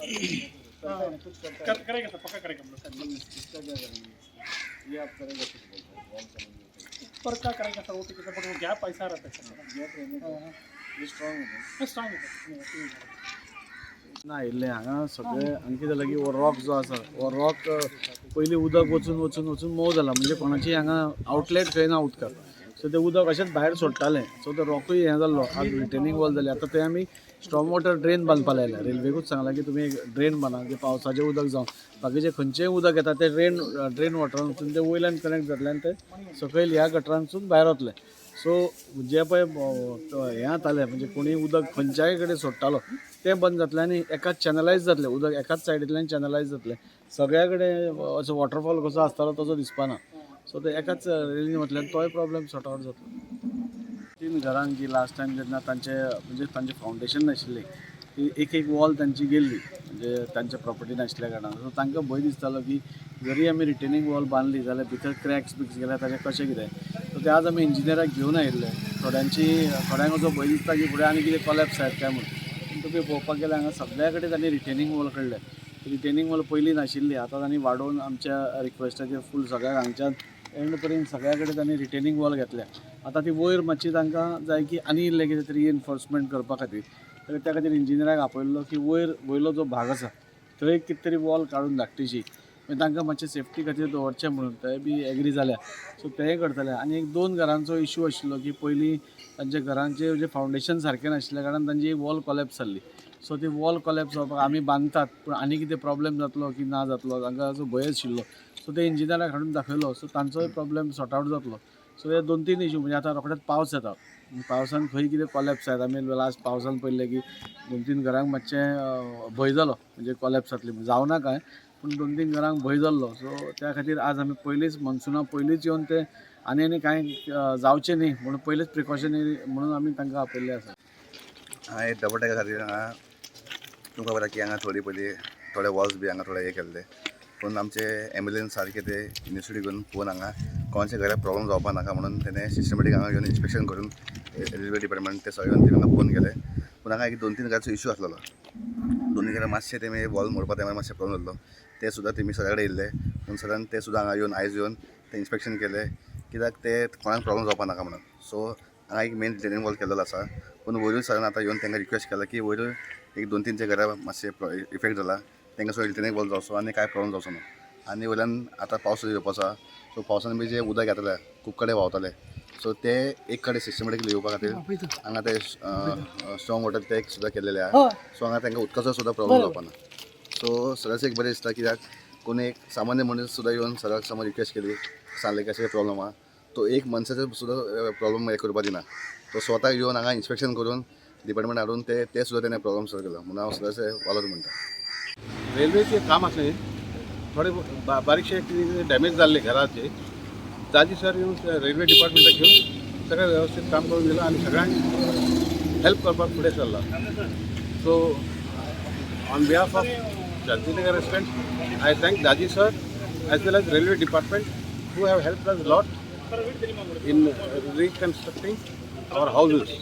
करता है ना, कुछ करता है? करेगा सर, पक्का करेगा हम लोग सर। इसका क्या करेंगे? ये आप करेंगे कुछ बोलते हैं, वॉल करेंगे। ऊपर का करेंगे सर, वो ठीक है सर, बट वो गैप ऐसा रहता है सर। गैप रहने का। ये स्ट्रॉन्ग है ना? स्ट्रांग है सर। ना आयिल्लें हांगा सगळें. हांगा कितें जालां की हो रॉक जो आसा, हो रॉक पयलीं उदक वचून वचून वचून मोव जाला. म्हणजे कोणाची हांगा आउटलेट खंय ना उदकाक. सो तें उदक अशेंच भायर सोडटालें. सो तो रॉकूय हें जाल्लो. आतां रिटेनींग वॉल जाली. आतां थंय आमी स्टॉर्म वॉटर ड्रेन बांदपा लायल्या. रेल्वेकूच सांगलां की तुमी एक ड्रेन बांदा की पावसाचें उदक जावं, बाकीचें खंयचेंय उदक येता, तें ड्रेन वॉटरान वचून तें वयल्यान कनेक्ट जातलें आनी तें सकयल ह्या गटरांतसून भायर वतलें. सो जे पळय हें जातालें, म्हणजे कोणीय उदक खंयच्याय कडेन सोडटालो, तें बंद जातलें आनी एकाच चॅनलायज जातलें उदक, एकाच सायडींतल्यान चॅनलायज जातलें. सगळ्या कडेन असो वॉटरफॉल कसो आसतालो तसो दिसपाना. सो ते एकाच रेलीन वतलें आनी तोय प्रॉब्लेम सॉर्ट आवट जातलो. तीन घरांक जी लास्ट टायम जेन्ना तांचे, म्हणजे तांचें फावंडेशन नाशिल्लें, ती एक एक वॉल तांची गेल्ली, म्हणजे तांच्या प्रॉपर्टी नाशिल्ल्या कारणान. सो तांकां भंय दिसतालो की जरी आमी रिटेनींग वॉल बांदली जाल्यार भितर क्रॅक्स बिक्स गेल्यार ताचें कशें कितें. सो ते आज आमी इंजिनियराक घेवन आयिल्ले. थोड्यांक असो भंय दिसता की फुडें आनी कितें कॉलेप्स जायत काय म्हणून. पूण तुमी पळोवपाक गेल्यार हांगा सगळ्या कडेन तांणी रिटेनींग वॉल काडल्या. रिटेनींग वॉल पयलीं नाशिल्ली, आतां तांणी वाडोवन आमच्या रिक्वेस्टाचेर फूल सगळ्या हांगच्यान एंड पर्यंत सगळ्या कडेन तांणी रिटेनींग वॉल घेतल्या. आतां ती वयर मातशी तांकां जाय की आनी इल्लें कितें तरी रिएनफोर्समेंट करपा खातीर. तर त्या खातीर इंजिनियराक आपयल्लो की वयर वयलो जो भाग आसा थंय कितें तरी वॉल काडून धाकटीशी, मागीर तांकां मातशें सेफ्टी खातीर दवरचें म्हणून. ते बी एग्री जाल्या. सो तेंय करतले. आनी एक दोन घरांचो इशू आशिल्लो की पयलीं तांच्या घरांचें जें फावंडेशन सारकें नाशिल्ल्या कारणान तांची एक वॉल कॉलेप्स जाल्ली. सो ती वॉल कॉलेप्स जावपाक आमी बांदतात पूण आनी कितें प्रॉब्लेम जातलो की ना जातलो, तांकां असो भंय आशिल्लो. सो ते इंजिनियराक हाडून दाखयलो. सो तांचोय प्रॉब्लेम सॉर्ट आवट जातलो. सो हे दोन तीन इशू. म्हणजे आतां रोखडेच पावस येता, पावसान खंय कितें कॉलेप्स जायत. आमी लास्ट पावसान पळयल्लें की दोन तीन घरांक मातशें भंय जालो, म्हणजे कॉलेप्स जातली म्हूण. जावना कांय, पूण दोन तीन घरांक भंय जाल्लो. सो त्या खातीर आज आमी पयलींच मॉन्सुना पयलींच येवन ते आनी आनी कांय जावचें न्ही म्हणून पयलींच प्रिकॉशनरी म्हणून आमी तांकां आपयल्लें आसा. हांगा डबल डेकर खातीर हांगा तुमकां खबर आहा की हांगा थोडी पयलीं थोडे वॉल्स बी हांगा थोडे हे केल्ले, पूण आमचे एम्बुलन्स सारके ते इनिशिएटीव घेवन पळोवन हांगा कोणाच्या घराक प्रॉब्लम जावपा नाका म्हणून तेणे सिस्टमॅटीक हांगा येवन इन्स्पेक्शन करून, रेल्वे डिपार्टमेंट ते सगळे येवन हांगा पळोवन गेले. पूण हांगा एक दोन तीन घराचो इशू आसलेलो. दोन तीन घरां मातशे तेमी वॉल मोडपा तेमा मातशे प्रॉब्लम जाल्लो. ते सुद्दां तेमी सगळे कडेन येयल्ले पूण सदां ते सुद्दां हांगा येवन, आयज येवन ते इन्स्पेक्शन केलें, कित्याक ते कोणाक प्रॉब्लम जावपा नाका म्हणून. सो हांगा एक मेन रिटेनिंग वॉल केलेलो आसा, पूण वयरूय सरान आतां येवन तांकां रिक्वेस्ट केला की वयरूय एक दोन तीनच्या घरा मातशे इफेक्ट जाला, तांकां सुद्दां रिटेनिंग वॉल जावचो आनी कांय प्रॉब्लम जावचो ना. आनी वयल्यान आतां पावस येवपाचो आसा, सो पावसान बी जें उदक येतलें, खूब कडेन व्हांवतलें. सो ते एक कडेन सिस्टमॅटिकली येवपा खातीर हांगा ते स्ट्रॉंग वॉटर ते सुद्दां केलेले आहा. सो हांगा तांकां उदकाचो सुद्दां प्रॉब्लम जावपा ना. सो सदांच एक बरें दिसता, कित्याक कोणी एक सामान्य मनीस सुद्दां येवन सराक समज रिक्वेस्ट केली, सांगलें कशें प्रॉब्लम आहा, तो एक मनशाचो सुद्दां प्रॉब्लम हें करपा दिना. तो स्वता येवन हांगा इन्स्पेक्शन करून डिपार्टमेंट हाडून ते ते सुद्दां तेणें प्रॉब्लम सॉल्व केलो म्हणून हांव सदांच वालोर म्हणटा. रेल्वेचें काम आसलें, थोडे बारीकशे कितें डॅमेज जाल्ले घराचे, दाजी सर येवन रेल्वे डिपार्टमेंटाक घेवन सगळें वेवस्थीत काम करून दिलां आनी सगळ्यांक हेल्प करपाक फुडें सरला. So on behalf of Shantinagar resident, I thank Daji sir as well as railway department who have helped us lot in reconstructing our houses.